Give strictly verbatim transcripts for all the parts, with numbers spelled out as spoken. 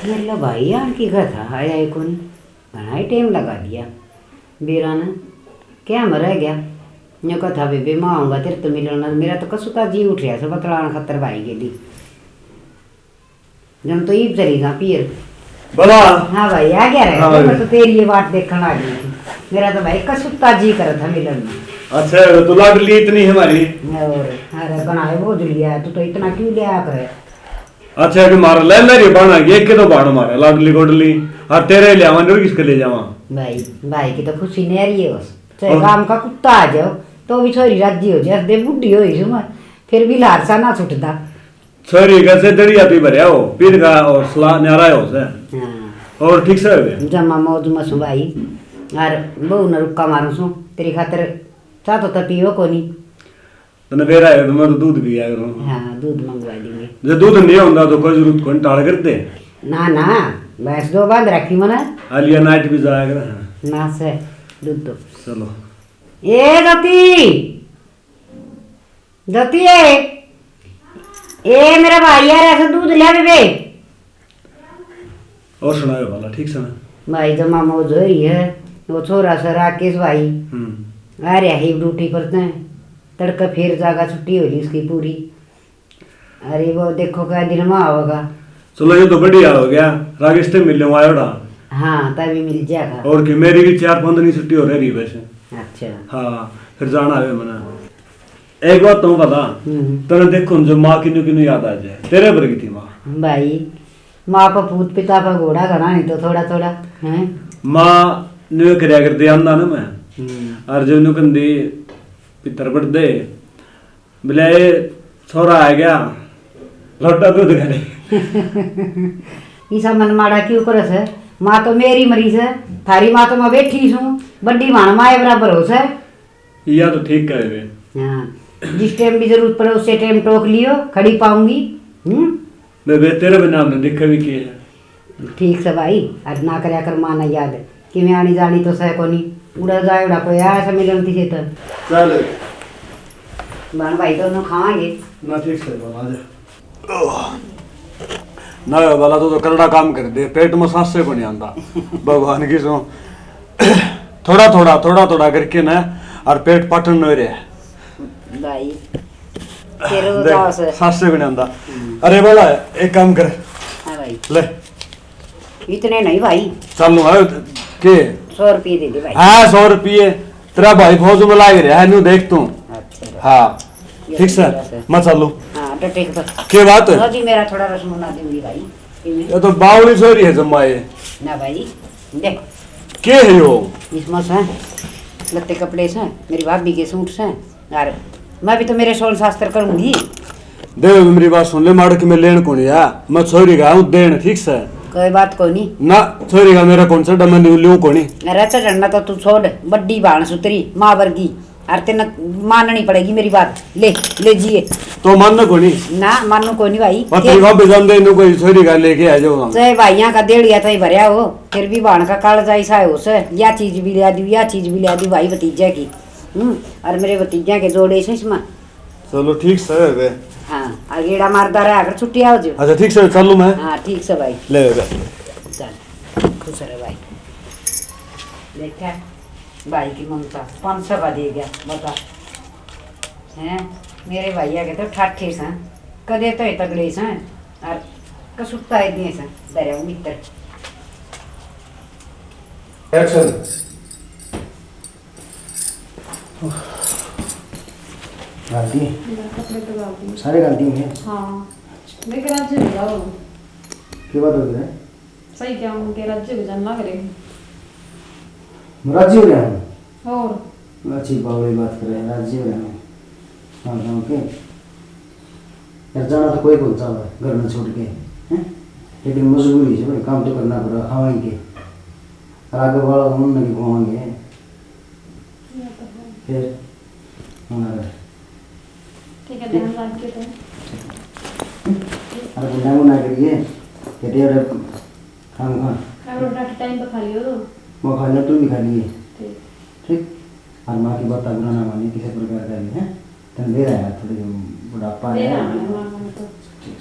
मेरा भाई आन की कथा आया ही कोनी, घणा ही टाइम लगा दिया। बेरा ने क्या में रह गया? न्यू कथा बेबे, मैं आऊँगा तेरे तो मिलना, मेरा तो कसुता जी उठ रहा से बतलान खातर भाई के दी। जब तो ईब चली जा पीर। बला। हाँ भाई, आ गया रे। हाँ भाई। मैं तो तेरी ये बात देखने आ गई थी। मेरा तो भाई कसुता जी कर था मिलन में। अच्छा, तो लाडली इतनी है हमारी। और अरे बनाए वो जुलिया, तू तो इतना क्यों लिया करे? अच्छा, अभी मारा ले ले रे बाणा, ये के तो बाण मारे, लाडली गोडली, और तेरे ले आवा, और किसके ले जावा? भाई, भाई की तो खुशी नहीं रही है बस। चाहे और गांव का कुत्ता आ जाओ, तो भी छोरी राजी हो जाए, दे बुढ़ी हो ही मैं, फिर भी लारसा ना छुटता। छोरी का से दरिया भी भरया हो, पीर का हौसला न्यारा हो से। हाँ। और ठीक से हो गया? जमा मौज मसू भाई, और बहू न रुक्का मारू सू, तेरी खातर चाह तो तपी हो कोनी। तने बेरा है तो मैं तो दूध भी आया करूँ। हाँ, दूध मंगवा देंगे। जो दूध नहीं होता तो कोई जरूरत कोनी, टाल कर दे। ना, ना, भैंस दो बांध रखी मने। आलिया नाइट भी जाया कर। ना से, दूध दो। चलो। ए दती, दती ए, ए मेरा भाई यार, ऐसा दूध ले बेबे। और सुनाओ भला, ठीक से ना? भाई जमा मौज हो रही है। वो छोरा सा राकेश भाई हम्म। आ रहा है ड्यूटी पर, तै तड़के फिर जागा, छुट्टी हो रही उसकी पूरी। अरे वो देखो क्या दिन में आओगा। चलो, ये तो बढ़िया हो गया, राकेश से मिलने आयोड़ा। हाँ, तभी मिल जाएगा। और कि मेरी भी चार पाँच दिन की छुट्टी हो रही वैसे। अच्छा। हाँ, फिर जाना है मना। एक बात तो बता, हम्म। तने देखो न, जो माँ किन्नू किन्नू याद आ जाए, तेरे वर्गी थी माँ। भाई, माँ पे पूत, पिता पे घोड़ा घना नहीं तो थोड़ा थोड़ा, हैं? माँ ने करया करते आंदा ना मैं। हम्म। और जो नु कंदी पितर पड़ दे, बोले, "ए, छोरा आ गया, लोटा दूध घरे।" ईसा मन माड़ा क्यों करे से? माँ तो मेरी मरी से, थारी माँ तो मैं बैठी सूं, बड्डी भाण माए बराबर हो से। या तो ठीक कहे वे। हाँ, जिस टाइम भी जरूरत पड़े, उसे टाइम टोक लियो, खड़ी पाऊंगी। हम्म? बेबे, तेरे बिना हमने देखे भी के है? ठीक से भाई, अर ना करया कर माँ ने याद, कि मैं आनी जानी तो सह कोनी, उड़ा जाए उड़ा पे आया से मिलन थी तो। चल। बहन भाई दोनों खावांगे। ना, ठीक से बना जा। ना, वाला तो, तो करड़ा काम कर दे, पेट में सांसे को नहीं आंदा। भगवान की सो। थोड़ा थोड़ा, थोड़ा थोड़ा करके ना, और पेट पाटन न रहे। भाई, तेरे तो देख, जाओ से। सांसे को नहीं आंदा। हम्म। अरे वाला, एक काम कर। हाँ भाई। ले। इतने नहीं भाई। चल लो, हाँ, के? सौ रुपये दे दे भाई। हाँ, सौ रुपये। तेरा भाई फौज में लाग रहा है, न्यू देख तू। अच्छा। हाँ। ये ठीक से, ठीक है। मैं चलू। हाँ, तो ठीक है। के बात है? हाँ जी, मेरा थोड़ा रसगुल्ला दूंगी भाई। ये तो बावली छोरी है जम्मा ये। ना भाई, देख। के है यो? इसमें से लत्ते कपड़े से, मेरी भाभी के सूट से, और मैं भी तो मेरे सोल शास्त्र करूंगी। देख, मेरी बात सुन ले, माड़ो कि मैं लेन कोनी है, मैं छोरी का हूँ देन, ठीक से? कोई बात कोनी। ना, छोरी का मेरा कौन सा डमन न्यू ल्यूं कोनी। अरे चढ़ना तो तू छोड़, बड्डी भाण सुतरी, माँ वर्गी, और तेने माननी पड़ेगी मेरी बात। ले, ले जिए। तो मानना कोनी? ना, मानू कोनी भाई। और के तेरी भाभी जान दे, इन्हों कोई छोरी का लेके आ जाओ हम। चाहे भाइयां का देड़िया तो ही भरया हो, फिर भी भाण का कालजा ऐसा हो से, या चीज भी लिया दी, या चीज भी लिया दी भाई भतीजे की। हम्म, और मेरे भतीजे के जोड़े से इसमें। चलो ठीक से है बे। हाँ, और गेड़ा मारदा रहा अगर छुट्टी आओ जो। अच्छा ठीक से, चलू मैं। हाँ, ठीक से भाई। ले बे। चल, खुश रह भाई। देखा, भाई की ममता, पाँच सौ का दे गया, बता। हैं, मेरे भैया के तो ठाठे से, कदे तो ये तगड़े से, और कसुता ही दिए से, डरे मित्र। Action। घाल दिए? मेरा कपड़े तो घाल दिए। सारे घाल दिए हैं? हाँ। देख, राजी हो जाओ। के बात हो गई है? सही क्या, उनके राजी हो जान लग रहे। राजी हो रहे हैं? और? अच्छी बावली बात करे, राजी हो रहे हैं। हाँ, गाँव के। यार, जाना तो कोई कौन चाहे, घर में छोड़ के, हैं? लेकिन मजबूरी है भाई, काम तो करना पड़ेगा, खावाएंगे। और आगे वाला तो उनने भी खुआएंगे। ये तो है। फिर? हाँ, ठीक है, ठीक। ध्यान रख के तो। अरे, बुढ़ा को ना करिए, कहते हैं, अरे, खाम खा। अरे, रोटा के टाइम पे खा लियो तो। वो खा लियो, तू भी खा लिए। ठीक। ठीक? और माँ की बात बुरा ना मानिए, किसी प्रकार का भी, हैं? तन दे रहा है, थोड़ी बुढ़ापा है। दे रहा है, माँ को तो। ठीक है।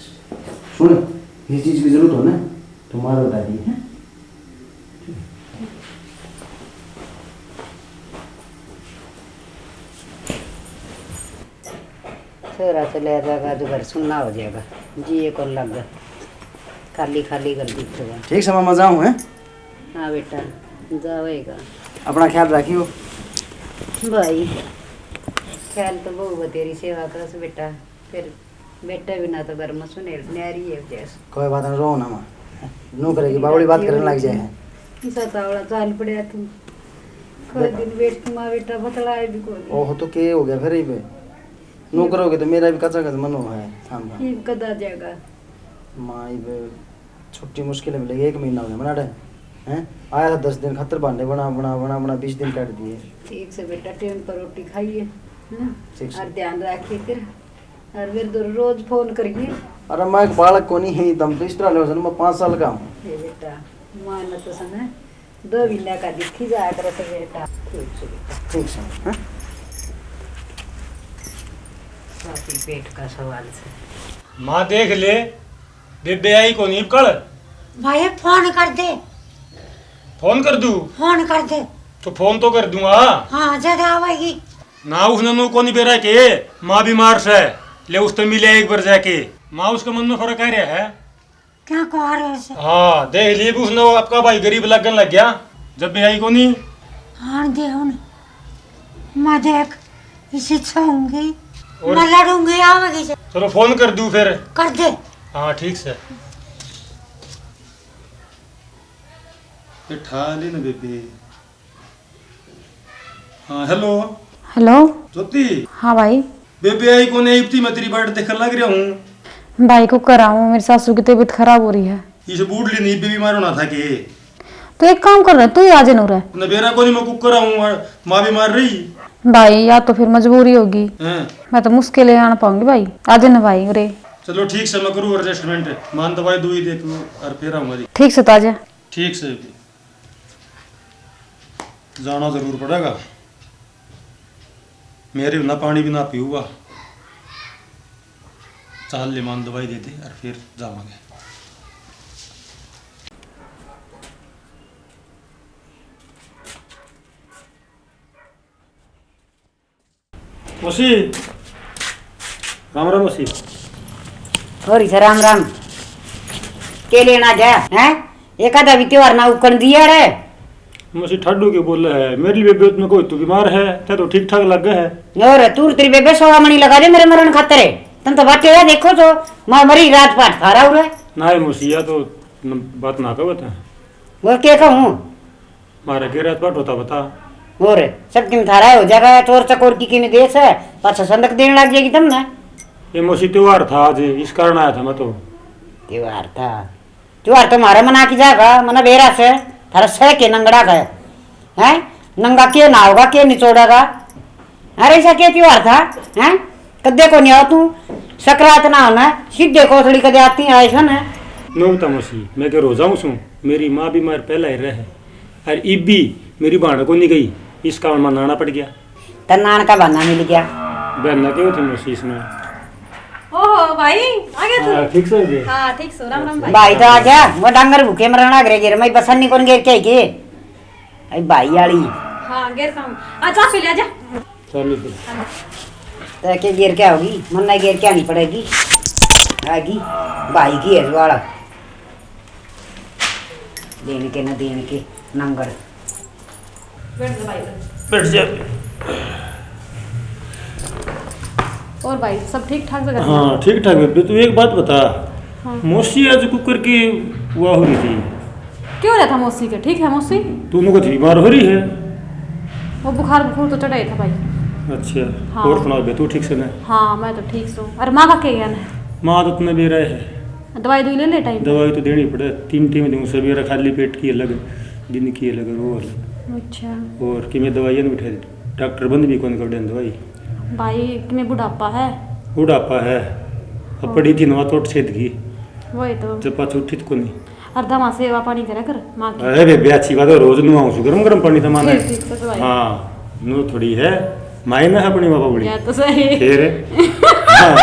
सुन, इस चीज़ की जरूरत हो ना, तुम्हारा दादी है। छोरा चला जाएगा तो घर सुन्ना हो जाएगा, जी ये कौन लग, खाली खाली घर दिखेगा। ठीक से मामा जाऊँ, हैं? हाँ बेटा, जावेगा। अपना ख्याल रखियो। भाई, ख्याल तो बहु तेरी सेवा करस बेटा, फिर बेटा बिना तो घर में सुने न्यारी है जैस। कोई बात ना, रो ना माँ, नू करेगी, बावली बात करने लग जाए। सतावड़ा चाल पड़या तू, कोई दिन बैठ के माँ बेटा बतलाए भी कोनी। ओह, तो के हो गया फिर इबे? नू करोगे तो मेरा भी कच्चा कच मन हो है थाम का। ईब कदा जाएगा? माँ, इबे छुट्टी मुश्किल है मिलेगी, एक महीना होने मनाड़े। हैं? आया था दस दिन खातर, बहाने बना, बना, बना, बना, बीस दिन काट दिए। ठीक से बेटा, टाइम पर रोटी खाइए, है ना? ठीक से। और ध्यान रखिए फिर। और मेरे तो रोज फोन करिए। अरे, मैं एक बालक को नहीं है, तुम तो इस तरह ले हो, मैं पाँच साल का हूँ। हे बेटा, मान तो सुन, दो महीना का दिखी जाया करे तो बेटा। ठीक से बेटा। ठीक से, हाँ? बाकी पेट का सवाल से। माँ देख ले, बेबे आई कोनी इब कल। भाई फोन कर दे। फोन कर दूँ? फोन कर दे। तो फोन तो कर दूंगा। हाँ, जद आवेगी। ना उसने नू कोनी बेरा के, माँ बीमार से, ले उससे मिले एक बार जाके। माँ उसके मन में फर्क आ रहा है। क्या कह रहे हो सर? हाँ, देख लिए भी उसने, वो आपका भाई गरीब लगन लग गया, जब भी आई कोनी। हाँ, दे उन। मैं देख, इसी छूंगी, और मैं लड़ूंगी, आवेगी से। चलो, फोन कर दूँ फिर। कर दे। हाँ, ठीक से। ये ठा ले ना बेबे। हाँ, हेलो। हेलो। ज्योति। हाँ भाई। बेबे आई कोनी, इब ती मैं तेरी बाट देखने लग रहा हूँ। भाई को कराऊँ, मेरी सासू की तबीयत खराब हो रही है। इस बूढ़ ली नहीं, बेबी मारो ना था के। तो एक काम कर रहे, तू ही आ जा नूरे। न बेरा कोनी, मैं कुकर आऊँ, माँ भी मार रही। भाई, या तो फिर मजबूरी होगी। हैं? मैं तो मुश्किल है आना पाऊंगी भाई, आ जा ना भाई उरे। चलो ठीक से, मैं करूँ adjustment, मान दवाई दुई दे तू और फिर आऊंगा जी। ठीक से तो आ जा। ठीक से। जाना जरूर पड़ेगा। मेरे बिना पानी भी ना पीऊगा। चाल ले मान दवाई दे दे और फिर जावांगे। मौसी, राम राम मौसी। और इसे राम राम। के लेना जा, हैं? एक आधा भी त्योहार ना उकण दिया रे। मौसी ठाडू के बोले है, मेरे लिए बेबे में कोई तू बीमार है, ते तो ठीक ठाक लगे है। और तू तेरी बेबे सोहामणी लगा दे मेरे मरण खातर है। तम तो बातें है, देखो तो, मैं मरी रात पाट खा रहा हूँ रे। ना मौसी, या तो न-, बात ना कहो तो। और के कहूँ? मारे के रात पाट होता बता। और सब किम थारा हो जाएगा, चोर चकोर की किम देश है, पाछा संदक देने लग जाएगी तमने। ये मौसी त्योहार था आज, इस कारण आया था मैं तो। त्योहार था? त्योहार तो मारे मना की जाएगा, मना बेरा से, थारा सह के नंगड़ा का है। हैं? नंगा के नहाओगा, के निचोड़ेगा? अरे, ऐसा के त्योहार था? हैं? कदे को नहीं आओ तू, सकरात ना होना, सीधे कोथड़ी कदे आती है, ऐसा ना। नो बता मौसी, मैं के रोजा हूँ सूं, मेरी माँ बीमार पहला ही रहे, और इब भी मेरी भाण को नहीं गई, इस कारण मैं नाना पड़ गया। तन नान का बहाना मिल गया। बहाना क्यों थी मौसी इसमें? ओहो भाई, आ गया तू? हाँ, ठीक से हो गए? हाँ, ठीक सो, राम राम भाई। भाई तो आ गया, वो डांगर भूखे मरण लग रहे, गिर मैं बसन नहीं कौन गिर के आई के? आई भाई आली। हाँ, गिर का हूँ। आ, चाबी ले जा। चाबी दे। तै के गिर के आओगी? मन्ना गिर के आनी पड़ेगी। आगी भाई की है ज्वाला। देन के ना देन के नंगड़। बैठ जा भाई, बैठ। बैठ जा। और भाई, सब ठीक ठाक से घर में? हाँ, ठीक ठाक बेबे। तू एक बात बता, हाँ। मौसी आज कुकर की हुआ हो रही थी। क्यों रहा था मौसी के? ठीक है मौसी? तू उनको बीमार हो रही है। वो बुखार, बुखार तो चढ़ा ही था भाई। अच्छा, हाँ। और सुना बे, तू ठीक से ना? हाँ, मैं तो ठीक सो। अरे माँ का क्या ज्ञान है? माँ तो इतना बेरा है। दवाई दुई ले ले टाइम पे? दवाई तो देनी पड़े, तीन टाइम दूँ, सवेरे खाली पेट की अलग, दिन की अलग, रो अलग। अच्छा। और कि मैं दवाइयाँ नहीं बैठा, डॉक्टर बंद भी कौन कर दें दवाई। भाई, कि मैं बुढ़ापा है। बुढ़ापा है। अब हाँ। पड़ी थी नवा चोट छेद की। वही तो। जब पाछू उठी तो कोनी। और दमा सेवा पानी करे कर माँ की। अरे बेबे, अच्छी बात है, रोज नुआऊं सु गरम गरम पानी तो माने। ठीक, ठीक, सच भाई। हाँ, नु थोड़ी है, मायने है अपनी बाबा बड़ी। या तो सही। फिर? हाँ।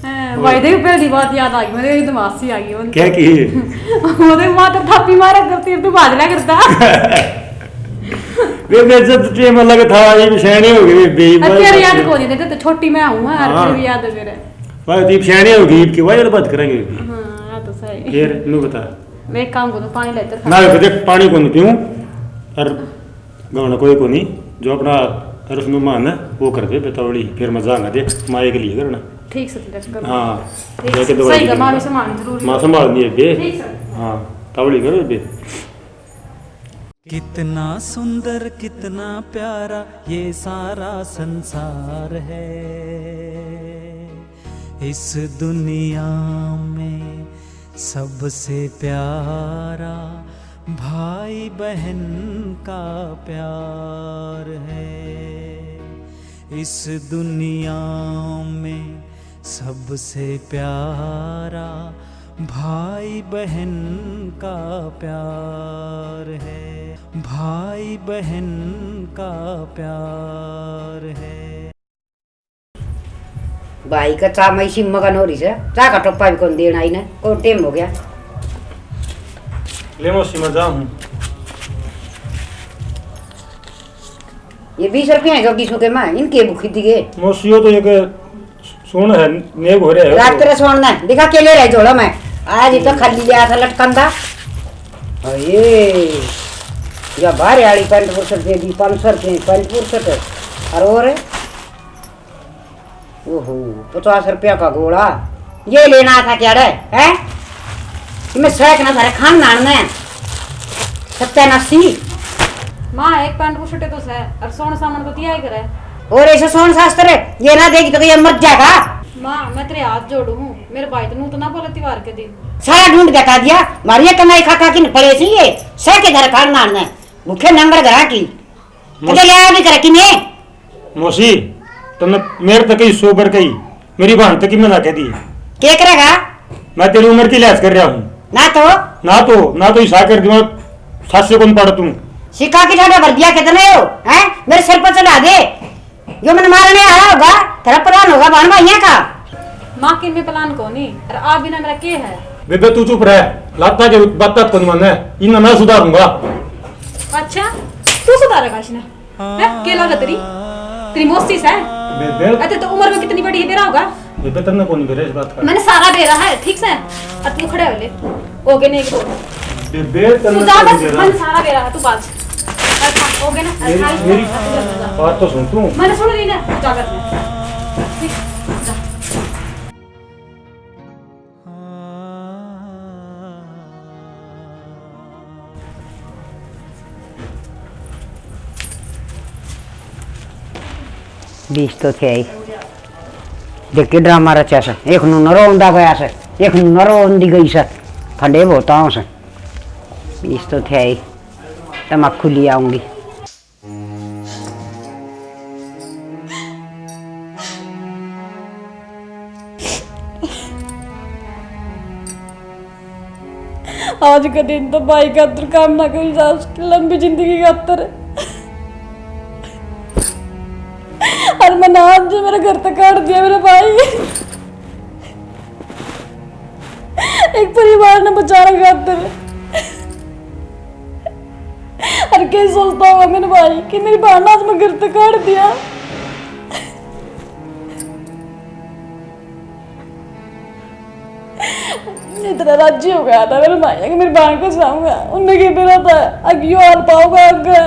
हाँ, भाई, देख, पहली बात याद आ गई, मेरे एकदम हंसी आ गई। क्या की? वो देख, मात्र थापी मारा करती, तू भाग लिया करता। वे बेइज्जत टेम अलग था, ये भी सियाणी हो गई, बे-, अच्छा, यार, याद को नहीं, देख, तो छोटी मैं हूँ, हाँ, हाँ। फिर भी याद है मेरे। भाई, दीप सियाणी हो गई, इब की वायर बात करेंगे। हाँ, हाँ, तो सही। फिर, नू बता। मैं एक काम करूँ, पानी लेते ना, देख, पानी को नहीं पीऊँ, और गाना कोई को नहीं, जो अपना रस्म मान है, वो कर दे, बेतावली, फिर मजा आना दे, माए के लिए करना। ठीक से, ठीक से। हाँ, ठीक जाके से। दवाई सही लेके का, माँ भी आना। संभालनी जरूरी माँ है। संभालनी है बे। ठीक से। हाँ, तावली करो बे। कितना सुंदर, कितना प्यारा ये सारा संसार है। इस दुनिया में सबसे प्यारा भाई बहन का प्यार है। इस दुनिया में सबसे प्यारा भाई बहन का प्यार है, भाई बहन का प्यार है। भाई का चा में इसी मगन हो रही से, चा का टोपा भी कौन देना इन्हें, कौन टेम हो गया। ले मौसी, मैं जा हूँ। ये बीस रुपये हैं जोगी सुके में, इनके भूखी दिए। मौसी, यो तो एक सोन है, नेग हो रहा है। रात तेरे सोन ना दिखा के ले रहे झोला में, आज ही तो खाली लिया था लटकन था। अये, या बाहर आली पैंट पुरसट दे दी, पाँच सौ रुपये पैंट पुरसट। और, और, ओहो, पचास रुपया का गोला, ये लेना था क्या रे, हैं? मैं सैक ना थारे खान नान ने, सत्यानाशी। माँ, एक पैंट पुरसटे तो सै, और सोन सामान तो दिया ही करे। और ऐसे सोन शास्त्र, ये ना देगी तो ये मर जाएगा। माँ, मैं तेरे हाथ जोड़ू हूँ, मेरे भाई तो नू तो ना बोले त्योहार के दिन। सारा ढूंढ के खा दिया, मारी ये कमाई खा खा के न पड़े सी ये, सह के घर खान नान ने, भूखे नंगर घरा की। मौसी। कदे ले आया भी करे कि मैं? मौसी, तन्ने मेरे तक ही सौ बर कही, मेरी बहन तक ही मना कह दी। के करेगा? मैं तेरी उम्र की लिहाज कर रहा हूँ। ना तो? ना तो, ना तो ईसा कर दूंगा, सासे कौन पड़ तू? सिखा के झाड़ा भर दिया कितने हो, हैं? मेरे सिर पर चढ़ा दे। जो मन मारने आया होगा, तेरा प्रधान होगा, बहन भाइयां का। माँ के में प्लान कोनी, और आ बिना मेरा के है? बेबे, तू चुप रह, लाता के बात कौन माने, इन्हें मैं सुधारूंगा। अच्छा, तू सुधारेगा इसने? हैं? के लागत तेरी? तेरी मौसी से? बेबे। अरे, तो उम्र में कितनी बड़ी है, बेरा होगा? बेबे, तन्ने कौन बेरा इस बात का? मैंने सारा बेरा है, ठीक से? अब तू खड़े हो ले। हो गए ने एक दो। बेबे, तू तन्ने जा कौन बस, बेरा? मैंने सारा बेरा है, तू बात। अच्छा, हो गए ना? मेरी, अच्छा, मेरी अच्छा, अच्छा, अच्छा। बात तो सुन तू। मैंने सुन ली ना, जा कर ले। ठीक, जा। बीस तो थे ही। देख के ड्रामा रचा से, एक नू नरो आंदा गया से, एक नू नरो आंदी गई से, फंडे बहुत आऊँ से। बीस तो थे ही, तमाकू ले आऊंगी। आज का दिन तो भाई खातर कामना करी जा, उसकी लंबी जिंदगी खातर। और मैंने आज जो मेरे घर तक काट दिया मेरे भाई। एक परिवार ने बचाने खातर। और क्या सोचता होगा मेरे भाई कि मेरी बहन आज मैं घर तक काट दिया। इतना राजी हो गया था मेरे भाई कि मेरी बहन को चाहूंगा, उनने के बेरा था, अब यो हाल पाओगा आगे।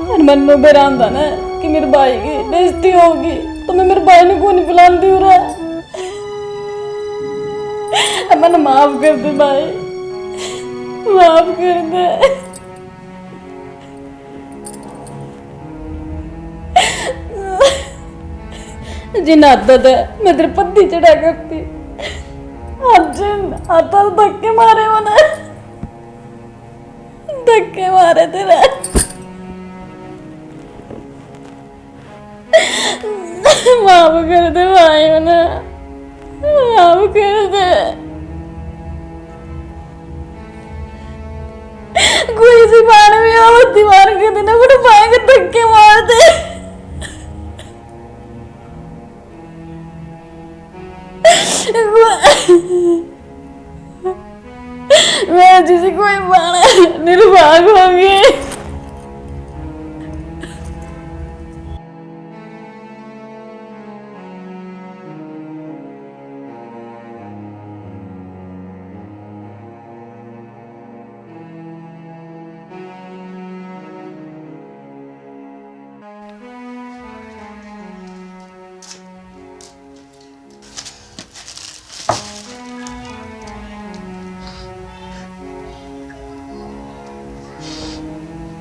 और मन में बेरा आंदा ना कि मेरे भाई की बेइज्जती होगी, तो मैं मेरे भाई ने को नहीं बुलान दूँ रे। अब मैंने माफ कर दे भाई, माफ कर दे। जिन हाथों ते मैं तेरे पत्ती चढ़ा करती, आज जिन हाथों धक्के मारे मैंने, धक्के मारे तेरे। माफ कर दे भाई, मैंने माफ कर दे। कोई सी बाण भी हो, दीवार के दिन अपने भाई के धक्के मार दे। निर्भाग हो गए।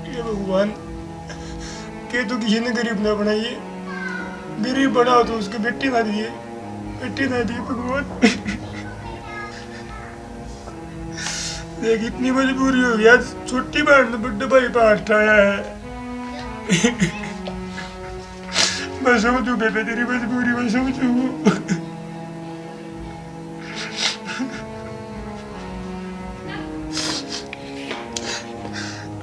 हे भगवान, के तो किसी ने गरीब ना बनाइए, गरीब बनाओ तो उसके बेटी ना दिए, बेटी ना दिए भगवान। देख, इतनी मजबूरी हो गई, आज छोटी बहन ने बड़े भाई पे हाथ उठाया है। मैं समझू बेबे तेरी मजबूरी, मैं समझू।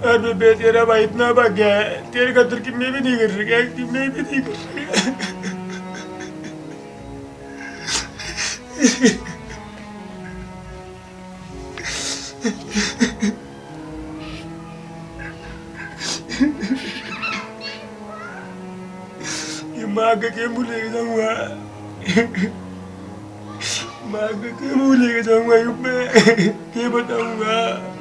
अरे बेबे, तेरा भाई इतना भाग्या है, तेरे खातर कि मैं भी नहीं कर सका, कि मैं भी नहीं कर सका। ये माँ के के मुँह लेके जाऊंगा, माँ के के मुँह लेके जाऊंगा, ये मैं के बताऊंगा।